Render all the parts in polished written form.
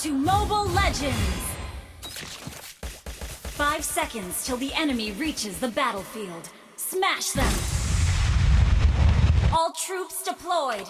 to Mobile Legends! 5 seconds till the enemy reaches the battlefield. Smash them! All troops deployed!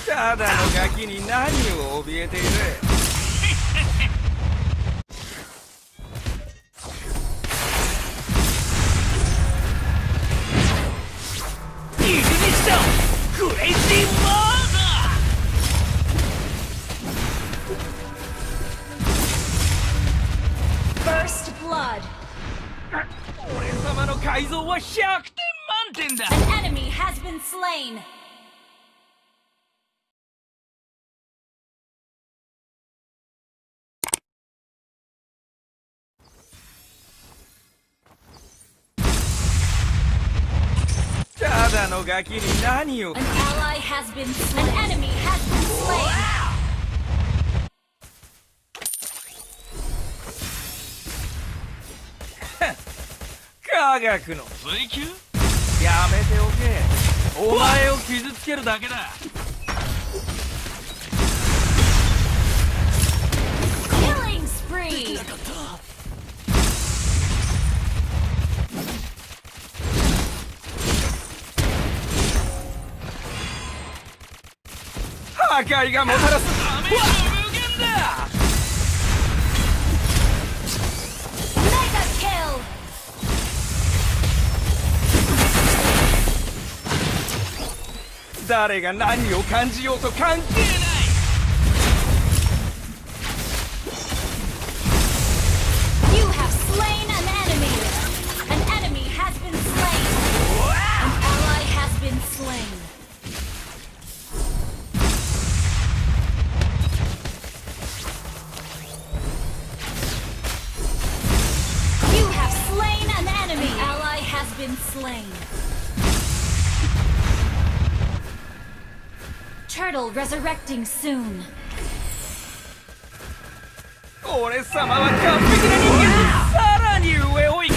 ただのガキに何を怯えている。イグニッションクレイジーモード First Blood! 俺様の改造は100点満点だ。 An enemy has been slain! ただのガキに何を。 An ally has been slain. An enemy has been slain. 科学の追求やめておけ。お前を傷つけるだけだ。 Killing spree! 破壊がもたらすダメージの無限だ。 Mega kill! 誰が何を感じようと関係ない。 You have slain an enemy! An enemy has been slain! An ally has been slain! You have slain an enemy! An ally has been slain! Turtle resurrecting soon. 俺様は完璧な人間。さらに上を行く。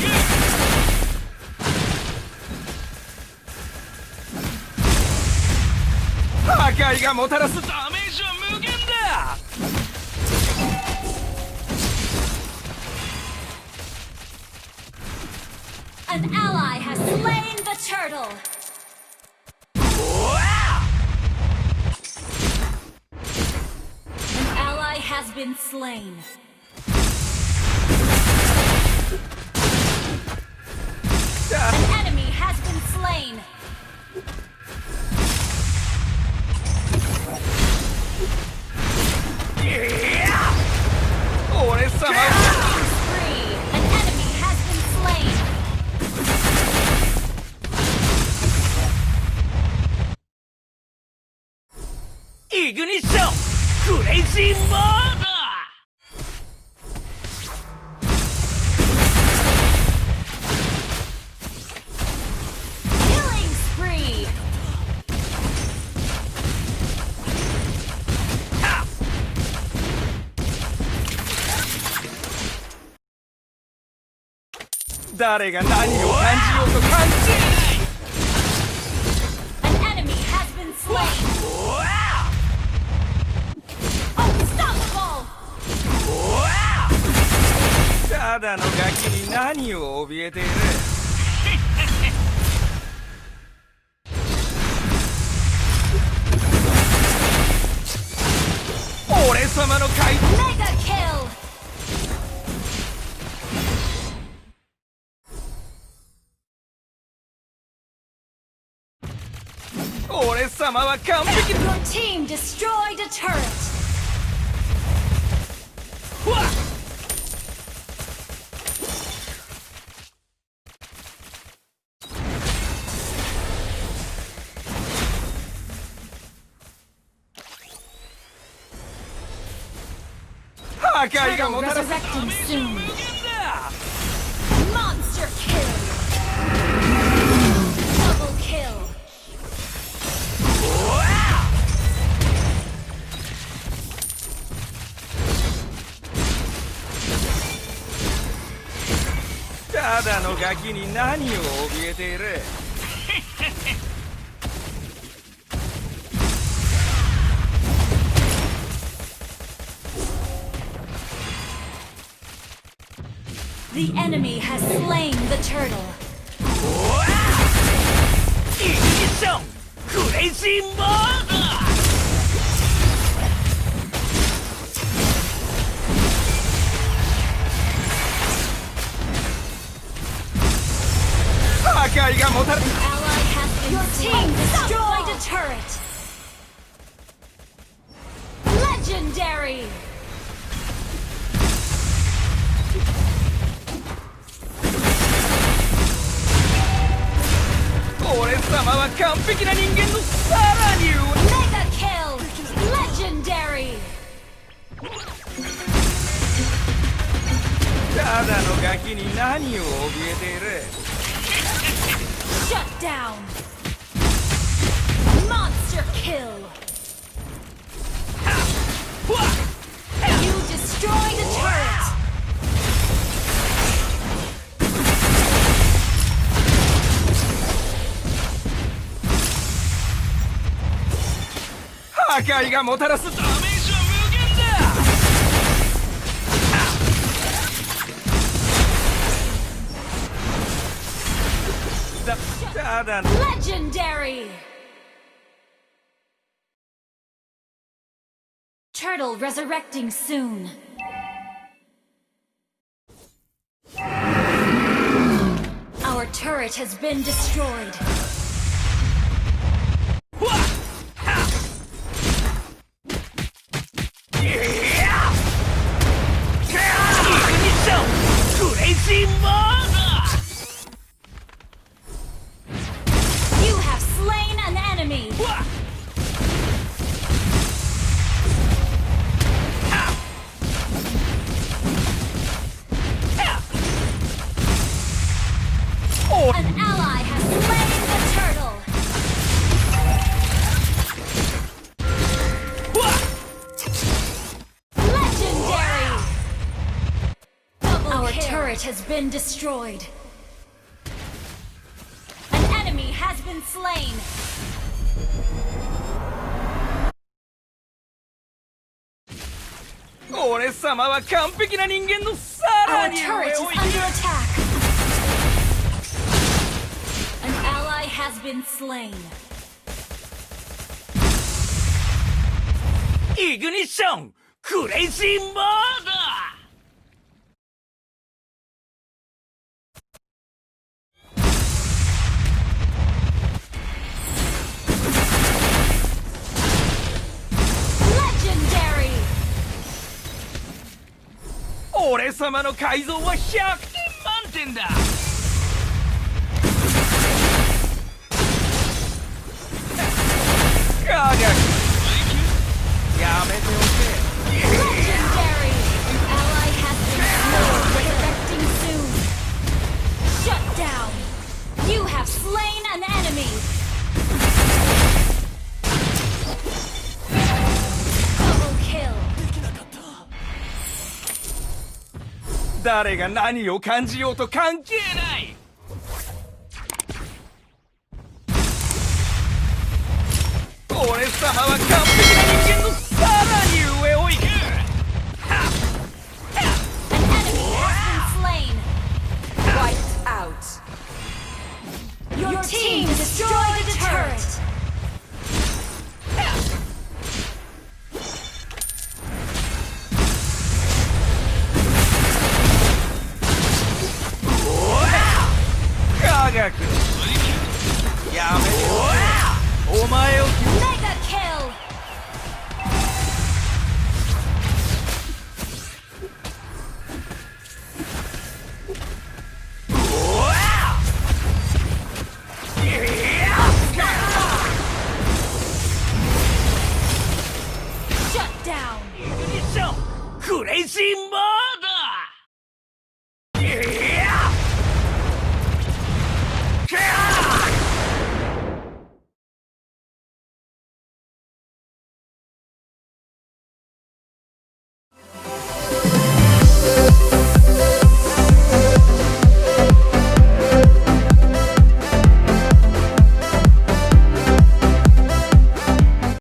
破壊がもたらすダメージは無限だ。 An ally has slain the turtle! An ally has been slain. An enemy has been slain. Killing spree! An enemy has been slain. イグニッションクレイジーモード。 Killing spree! 誰が何を感じようと関係ない。 An enemy has been slain. Unstoppable! ただのガキに何を怯えている。俺様の改造。 Mega kill! 俺様は完璧。 Your team destroyed a turret! 破壊が Turtle もたらす resurrecting soon. 無限だ Monster kill. Double kill. ただのガキに何を怯えている。The enemy has slain the turtle. イグニッションクレイジーモード破壊がもたら Ally has been Your team destroyed a turret. Legendary. 俺様は完璧な人間のさらに上。 Mega kill. Legendary. ただのガキに何を怯えている。 Shut down. Monster kill. You destroyed a turret. "破壊がもたらすダメージは無限だただの Legendary. Turtle resurrecting soon. Our turret has been destroyed. クレイジーモー You have slain an enemy. ド An ally has slain the turtle. Legendary. Our turret has been destroyed. An enemy has been slain. "俺様は完璧な人間のさら Our に turret 上 is を under attack. An ally has been slain. イグニッションクレイジーモード Legendary. 俺様の改造は100満点だ科学やめておけ。 Legendary. An ally has been slain. Resurrecting soon. Shut down. You have slain an enemy. Double kill. 誰が何を感じようと関係ない。俺様は完璧な人間のさらに上を行く。 An enemy has been slain. Wiped out. Your team destroyed a turret. Mega kill. Crazy レイジーモ